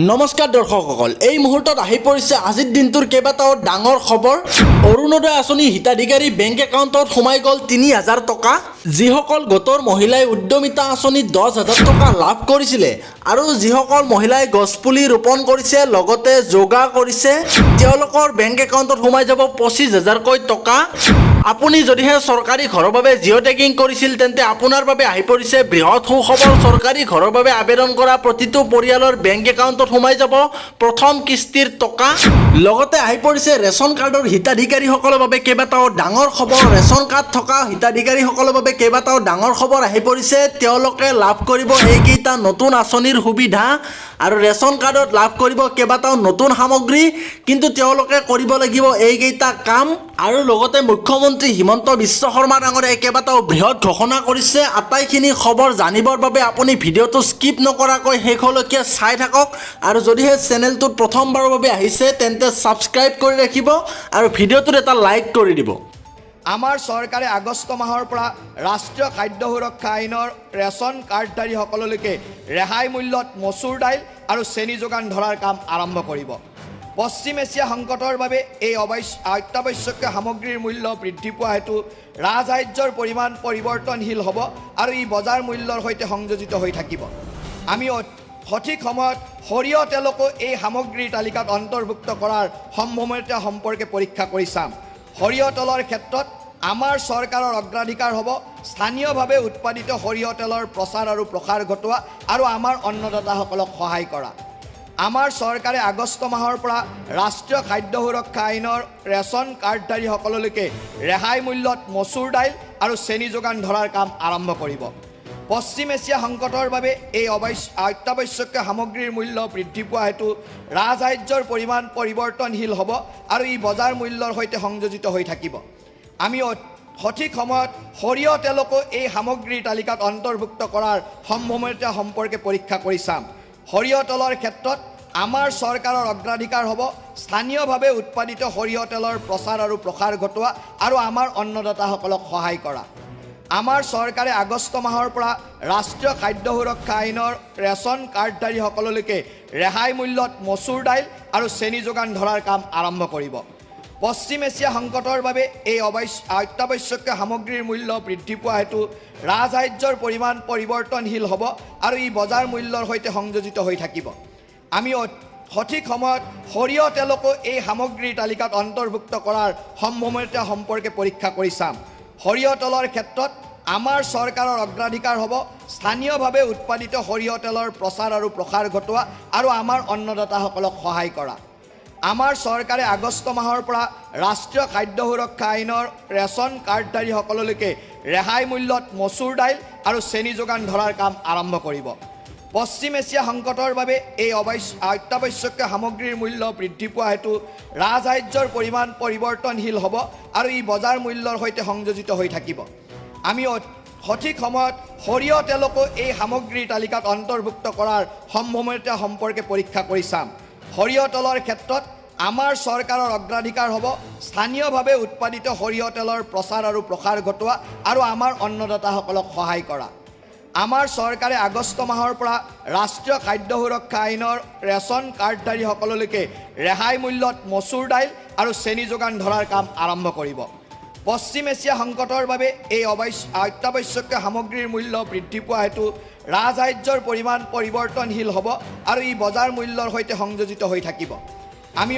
নমস্কাৰ দৰ্শকসকল, এই মুহূৰ্তত আহি পৰিছে আজিৰ দিনটোৰ কেইবাটাও ডাঙৰ খবৰ। অৰুণোদয় আঁচনি হিতাধিকাৰী বেংক একাউণ্টত সোমাই গ'ল 3000 টকা। যিসকল গোটৰ মহিলাই উদ্যমিতা আঁচনিত 10,000 টকা লাভ কৰিছিলে আৰু যিসকল মহিলাই গছপুলি ৰোপণ কৰিছে, লগতে যোগা কৰিছে, তেওঁলোকৰ বেংক একাউণ্টত সোমাই যাব 25,000কৈ টকা। আপুনি যদিহে চৰকাৰী ঘৰৰ বাবে জিঅ' টেগিং কৰিছিল, তেন্তে আপোনাৰ বাবে আহি পৰিছে বৃহৎ সুখবৰ। চৰকাৰী ঘৰৰ বাবে আবেদন কৰা প্ৰতিটো পৰিয়ালৰ বেংক একাউণ্টত সোমাই যাব প্ৰথম কিস্তিৰ টকা। লগতে আহি পৰিছে ৰেচন কাৰ্ডৰ হিতাধিকাৰীসকলৰ বাবে কেইবাটাও ডাঙৰ খবৰ। ৰেচন কাৰ্ড থকা হিতাধিকাৰীসকলৰ বাবে কেইবাটাও ডাঙৰ খবৰ আহি পৰিছে। তেওঁলোকে লাভ কৰিব এইকেইটা নতুন আঁচনিৰ সুবিধা আৰু ৰেচন কাৰ্ডত লাভ কৰিব কেইবাটাও নতুন সামগ্ৰী। কিন্তু তেওঁলোকে কৰিব লাগিব এইকেইটা কাম। আৰু লগতে মুখ্যমন্ত্ৰী হিমন্ত বিশ্ব শৰ্মা ডাঙৰীয়াই কেইবাটাও বৃহৎ ঘোষণা কৰিছে। আটাইখিনি খবৰ জানিবৰ বাবে আপুনি ভিডিঅ'টো স্কিপ নকৰাকৈ শেষলৈকে চাই থাকক আৰু যদিহে চেনেলটোত প্ৰথমবাৰৰ বাবে আহিছে, তেন্তে ছাবস্ক্ৰাইব কৰি ৰাখিব আৰু ভিডিঅ'টোত এটা লাইক কৰি দিব। আমাৰ চৰকাৰে আগষ্ট মাহৰ পৰা ৰাষ্ট্ৰীয় খাদ্য সুৰক্ষা আইনৰ ৰেচন কাৰ্ডধাৰীসকললৈকে ৰেহাই মূল্যত মচুৰ দাইল আৰু চেনি যোগান ধৰাৰ কাম আৰম্ভ কৰিব। পশ্চিম এছিয়া সংকটৰ বাবে এই অত্যাৱশ্যকীয় সামগ্ৰীৰ মূল্য বৃদ্ধি পোৱা হেতু ৰাজসাহায্যৰ পৰিমাণ পৰিৱৰ্তনশীল হ'ব আৰু ই বজাৰ মূল্যৰ সৈতে সংযোজিত হৈ থাকিব। আমি সঠিক সময়ত সৰিয়হ তেলকো এই সামগ্ৰীৰ তালিকাত অন্তৰ্ভুক্ত কৰাৰ সম্ভাৱনীয়তা সম্পৰ্কে পৰীক্ষা কৰি চাম। সৰিয়হ তেলৰ ক্ষেত্ৰত আমাৰ চৰকাৰৰ অগ্ৰাধিকাৰ হ'ব স্থানীয়ভাৱে উৎপাদিত সৰিয়হ তেলৰ প্ৰচাৰ আৰু প্ৰসাৰ ঘটোৱা আৰু আমাৰ অন্নদাতাসকলক সহায় কৰা। আমাৰ চৰকাৰে আগষ্ট মাহৰ পৰা ৰাষ্ট্ৰীয় খাদ্য সুৰক্ষা আইনৰ ৰেচন কাৰ্ডধাৰীসকললৈকে ৰেহাই মূল্যত মচুৰ দাইল আৰু চেনি যোগান ধৰাৰ কাম আৰম্ভ কৰিব। পশ্চিম এছিয়া সংকটৰ বাবে এই অত্যাৱশ্যকীয় সামগ্ৰীৰ মূল্য বৃদ্ধি পোৱা হেতু ৰাজসাহায্যৰ পৰিমাণ পৰিৱৰ্তনশীল হ'ব আৰু ই বজাৰ মূল্যৰ সৈতে সংযোজিত হৈ থাকিব। আমি সঠিক সময়ত সৰিয়হ তেলকো এই সামগ্ৰীৰ তালিকাত অন্তৰ্ভুক্ত কৰাৰ সম্ভাৱনীয়তা সম্পৰ্কে পৰীক্ষা কৰি চাম। সৰিয়হ তেলৰ ক্ষেত্ৰত আমাৰ চৰকাৰৰ অগ্ৰাধিকাৰ হ'ব স্থানীয়ভাৱে উৎপাদিত সৰিয়হ তেলৰ প্ৰচাৰ আৰু প্ৰসাৰ ঘটোৱা আৰু আমাৰ অন্নদাতাসকলক সহায় কৰা। আমাৰ চৰকাৰে আগষ্ট মাহৰ পৰা ৰাষ্ট্ৰীয় খাদ্য সুৰক্ষা আইনৰ ৰেচন কাৰ্ডধাৰীসকললৈকে ৰেহাই মূল্যত মচুৰ দাইল আৰু চেনি যোগান ধৰাৰ কাম আৰম্ভ কৰিব। পশ্চিম এছিয়া সংকটৰ বাবে এই অত্যাৱশ্যকীয় সামগ্ৰীৰ মূল্য বৃদ্ধি পোৱা হেতু ৰাজসাহায্যৰ পৰিমাণ পৰিৱৰ্তনশীল হ'ব আৰু ই বজাৰ মূল্যৰ সৈতে সংযোজিত হৈ থাকিব। আমি সঠিক সময়ত সৰিয়হ তেলকো এই সামগ্ৰীৰ তালিকাত অন্তৰ্ভুক্ত কৰাৰ সম্ভাৱনীয়তা সম্পৰ্কে পৰীক্ষা কৰি চাম। সৰিয়হ তেলৰ ক্ষেত্ৰত আমাৰ চৰকাৰৰ অগ্ৰাধিকাৰ হ'ব স্থানীয়ভাৱে উৎপাদিত সৰিয়হ তেলৰ প্ৰচাৰ আৰু প্ৰসাৰ ঘটোৱা আৰু আমাৰ অন্নদাতাসকলক সহায় কৰা। আমাৰ চৰকাৰে আগষ্ট মাহৰ পৰা ৰাষ্ট্ৰীয় খাদ্য সুৰক্ষা আইনৰ ৰেচন কাৰ্ডধাৰীসকললৈকে ৰেহাই মূল্যত মচুৰ দাইল আৰু চেনি যোগান ধৰাৰ কাম আৰম্ভ কৰিব। পশ্চিম এছিয়া সংকটৰ বাবে এই অত্যাৱশ্যকীয় সামগ্ৰীৰ মূল্য বৃদ্ধি পোৱা হেতু ৰাজসাহায্যৰ পৰিমাণ পৰিৱৰ্তনশীল হ'ব আৰু ই বজাৰ মূল্যৰ সৈতে সংযোজিত হৈ থাকিব। আমি সঠিক সময়ত সৰিয়হ তেলকো এই সামগ্ৰীৰ তালিকাত অন্তৰ্ভুক্ত কৰাৰ সম্ভাৱনীয়তা সম্পৰ্কে পৰীক্ষা কৰি চাম। সৰিয়হ তেলৰ ক্ষেত্ৰত আমাৰ চৰকাৰৰ অগ্ৰাধিকাৰ হ'ব স্থানীয়ভাৱে উৎপাদিত সৰিয়হ তেলৰ প্ৰচাৰ আৰু প্ৰসাৰ ঘটোৱা আৰু আমাৰ অন্নদাতাসকলক সহায় কৰা। আমাৰ চৰকাৰে আগষ্ট মাহৰ পৰা ৰাষ্ট্ৰীয় খাদ্য সুৰক্ষা আইনৰ ৰেচন কাৰ্ডধাৰীসকললৈকে ৰেহাই মূল্যত মচুৰ দাইল আৰু চেনি যোগান ধৰাৰ কাম আৰম্ভ কৰিব। পশ্চিম এছিয়া সংকটৰ বাবে এই অত্যাৱশ্যকীয় সামগ্ৰীৰ মূল্য বৃদ্ধি পোৱা হেতু ৰাজসাহায্যৰ পৰিমাণ পৰিৱৰ্তনশীল হ'ব আৰু ই বজাৰ মূল্যৰ সৈতে সংযোজিত হৈ থাকিব। আমি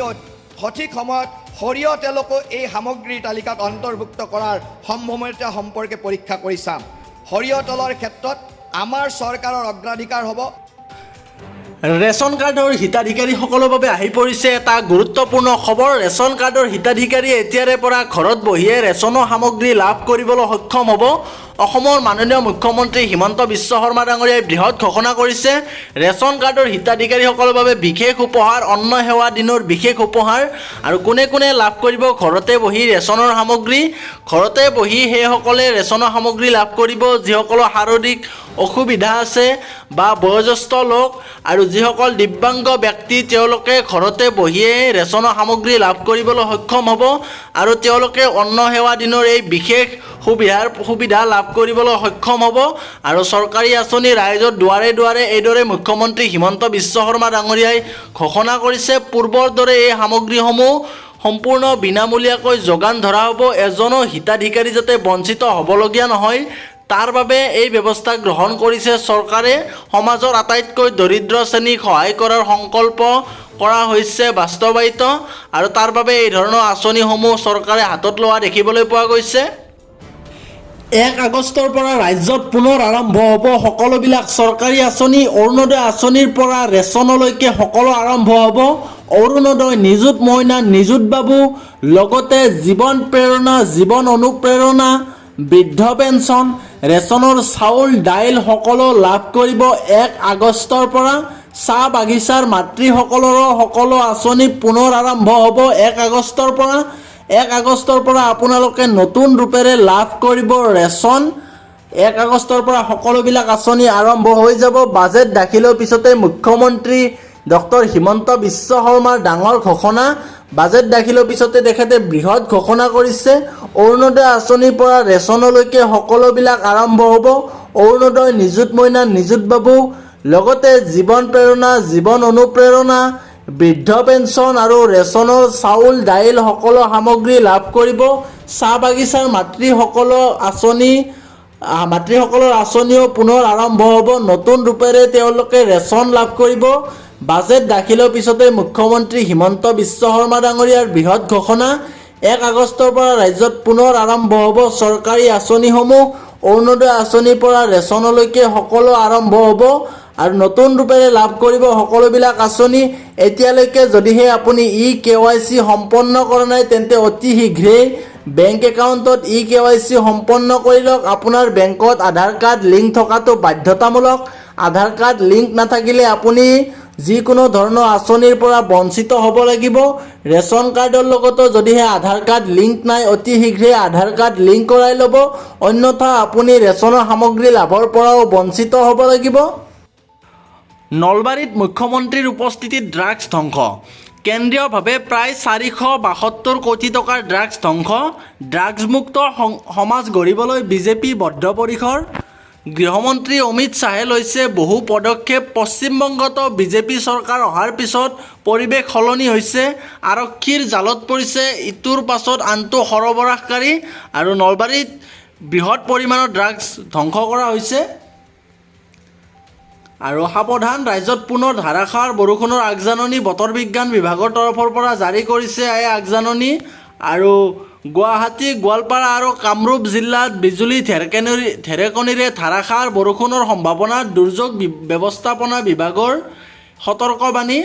সঠিক সময়ত সৰিয়হ তেলকো এই সামগ্ৰীৰ তালিকাত অন্তৰ্ভুক্ত কৰাৰ সম্ভাৱনীয়তা সম্পৰ্কে পৰীক্ষা কৰি চাম। সৰিয়হ তেলৰ ক্ষেত্ৰত আমাৰ চৰকাৰৰ অগ্ৰাধিকাৰ হ'ব ৰেচন কাৰ্ডৰ হিতাধিকাৰীসকলৰ বাবে আহি পৰিছে এটা গুৰুত্বপূৰ্ণ খবৰ। ৰেচন কাৰ্ডৰ হিতাধিকাৰীয়ে এতিয়াৰে পৰা ঘৰত বহিয়ে ৰেচনৰ সামগ্ৰী লাভ কৰিবলৈ সক্ষম হ'ব। অসমৰ মাননীয় মুখ্যমন্ত্ৰী হিমন্ত বিশ্ব শৰ্মা ডাঙৰীয়াই বৃহৎ ঘোষণা কৰিছে। ৰেচন কাৰ্ডৰ হিতাধিকাৰীসকলৰ বাবে বিশেষ উপহাৰ, অন্ন সেৱা দিনৰ বিশেষ উপহাৰ। আৰু কোনে কোনে লাভ কৰিব ঘৰতে বহি ৰেচনৰ সামগ্ৰী? ঘৰতে বহি সেইসকলে ৰেচনৰ সামগ্ৰী লাভ কৰিব, যিসকলৰ শাৰীৰিক অসুবিধা আছে বা বয়োজ্যেষ্ঠ লোক আৰু যিসকল দিব্যাংগ ব্যক্তি, তেওঁলোকে ঘৰতে বহিয়ে ৰেচনৰ সামগ্ৰী লাভ কৰিবলৈ সক্ষম হ'ব আৰু তেওঁলোকে অন্ন সেৱা দিনৰ এই বিশেষ সুবিধা লাভ লাভ কৰিবলৈ সক্ষম হ'ব আৰু চৰকাৰী আঁচনি ৰাইজৰ দুৱাৰে দুৱাৰে এইদৰে মুখ্যমন্ত্ৰী হিমন্ত বিশ্ব শৰ্মা ডাঙৰীয়াই ঘোষণা কৰিছে। পূৰ্বৰ দৰে এই সামগ্ৰীসমূহ সম্পূৰ্ণ বিনামূলীয়াকৈ যোগান ধৰা হ'ব। এজনো হিতাধিকাৰী যাতে বঞ্চিত হ'বলগীয়া নহয়, তাৰ বাবে এই ব্যৱস্থা গ্ৰহণ কৰিছে চৰকাৰে। সমাজৰ আটাইতকৈ দৰিদ্ৰ শ্ৰেণীক সহায় কৰাৰ সংকল্প কৰা হৈছে বাস্তৱায়িত আৰু তাৰ বাবে এই ধৰণৰ আঁচনিসমূহ চৰকাৰে হাতত লোৱা দেখিবলৈ পোৱা গৈছে। 1 আগষ্টৰ পৰা ৰাজ্যত পুনৰ আৰম্ভ হ'ব সকলোবিলাক চৰকাৰী আঁচনি। অৰুণোদয় আঁচনিৰ পৰা ৰেচনলৈকে সকলো আৰম্ভ হ'ব। অৰুণোদয়, নিযুত মইনা, নিযুত বাবু, লগতে জীৱন প্ৰেৰণা, জীৱন অনুপ্ৰেৰণা, বৃদ্ধ পেঞ্চন, ৰেচনৰ চাউল, দাইল সকলো লাভ কৰিব 1 আগষ্টৰ পৰা। চাহ বাগিচাৰ মাতৃসকলৰো সকলো আঁচনি পুনৰ আৰম্ভ হ'ব 1 আগষ্টৰ পৰা। 1 আগষ্টৰ পৰা আপোনালোকে নতুন ৰূপেৰে লাভ কৰিব ৰেচন। 1 আগষ্টৰ পৰা সকলোবিলাক আঁচনি আৰম্ভ হৈ যাব। বাজেট দাখিলৰ পিছতে মুখ্যমন্ত্ৰী ডক্টৰ হিমন্ত বিশ্ব শৰ্মাৰ ডাঙৰ ঘোষণা। বাজেট দাখিলৰ পিছতে তেখেতে বৃহৎ ঘোষণা কৰিছে। অৰুণোদয় আঁচনিৰ পৰা ৰেচনলৈকে সকলোবিলাক আৰম্ভ হ'ব। অৰুণোদয়, নিযুত মইনা, নিযুত বাবু, লগতে জীৱন প্ৰেৰণা, জীৱন অনুপ্ৰেৰণা, বৃদ্ধ পেঞ্চন আৰু ৰেচনৰ চাউল, দাইল সকলো সামগ্ৰী লাভ কৰিব। চাহ বাগিচাৰ মাতৃসকলৰ আঁচনি, মাতৃসকলৰ আঁচনিও পুনৰ আৰম্ভ হ'ব। নতুন ৰূপেৰে তেওঁলোকে ৰেচন লাভ কৰিব। বাজেট দাখিলৰ পিছতে মুখ্যমন্ত্ৰী হিমন্ত বিশ্ব শৰ্মা ডাঙৰীয়াৰ বৃহৎ ঘোষণা। 1 আগষ্টৰ পৰা ৰাজ্যত পুনৰ আৰম্ভ হ'ব চৰকাৰী আঁচনিসমূহ। অৰুণোদয় আঁচনিৰ পৰা ৰেচনলৈকে সকলো আৰম্ভ হ'ব আৰু নতুন ৰূপেৰে লাভ কৰিব সকলোবিলাক আঁচনি। এতিয়ালৈকে যদিহে আপুনি ই কেৱাইচি সম্পন্ন কৰা নাই, তেন্তে অতি শীঘ্ৰেই বেংক একাউণ্টত ই কেৱাইচি সম্পন্ন কৰি লওক। আপোনাৰ বেংকত আধাৰ কাৰ্ড লিংক থকাটো বাধ্যতামূলক। আধাৰ কাৰ্ড লিংক নাথাকিলে আপুনি যিকোনো ধৰণৰ আঁচনিৰ পৰা বঞ্চিত হ'ব লাগিব। ৰেচন কাৰ্ডৰ লগতো যদিহে আধাৰ কাৰ্ড লিংক নাই, অতি শীঘ্ৰে আধাৰ কাৰ্ড লিংক কৰাই ল'ব। অন্যথা আপুনি ৰেচনৰ সামগ্ৰী লাভৰ পৰাও বঞ্চিত হ'ব লাগিব। নলবাৰীত মুখ্যমন্ত্ৰীৰ উপস্থিতিত ড্ৰাগছ ধ্বংস। কেন্দ্ৰীয়ভাৱে প্ৰায় 472 কোটি টকাৰ ড্ৰাগছ ধ্বংস। ড্ৰাগছমুক্ত সমাজ গঢ়িবলৈ বিজেপি বদ্ধপৰিকৰ। গৃহমন্ত্ৰী অমিত শ্বাহে লৈছে বহু পদক্ষেপ। পশ্চিমবংগতো বিজেপি চৰকাৰ অহাৰ পিছত পৰিৱেশ সলনি হৈছে। আৰক্ষীৰ জালত পৰিছে ইটোৰ পাছত আনটো সৰবৰাহকাৰী আৰু নলবাৰীত বৃহৎ পৰিমাণৰ ড্ৰাগছ ধ্বংস কৰা হৈছে। আৰু সাৱধান, ৰাজ্যত পুনৰ ধাৰাসাৰ বৰষুণৰ আগজাননী। বতৰ বিজ্ঞান বিভাগৰ তৰফৰ পৰা জাৰি কৰিছে এই আগজাননী। আৰু গুৱাহাটী, গোৱালপাৰা আৰু কামৰূপ জিলাত বিজুলী, ঢেৰেকনিৰে ধাৰাসাৰ বৰষুণৰ সম্ভাৱনা। দুৰ্যোগ ব্যৱস্থাপনা বিভাগৰ সতৰ্কবাণী।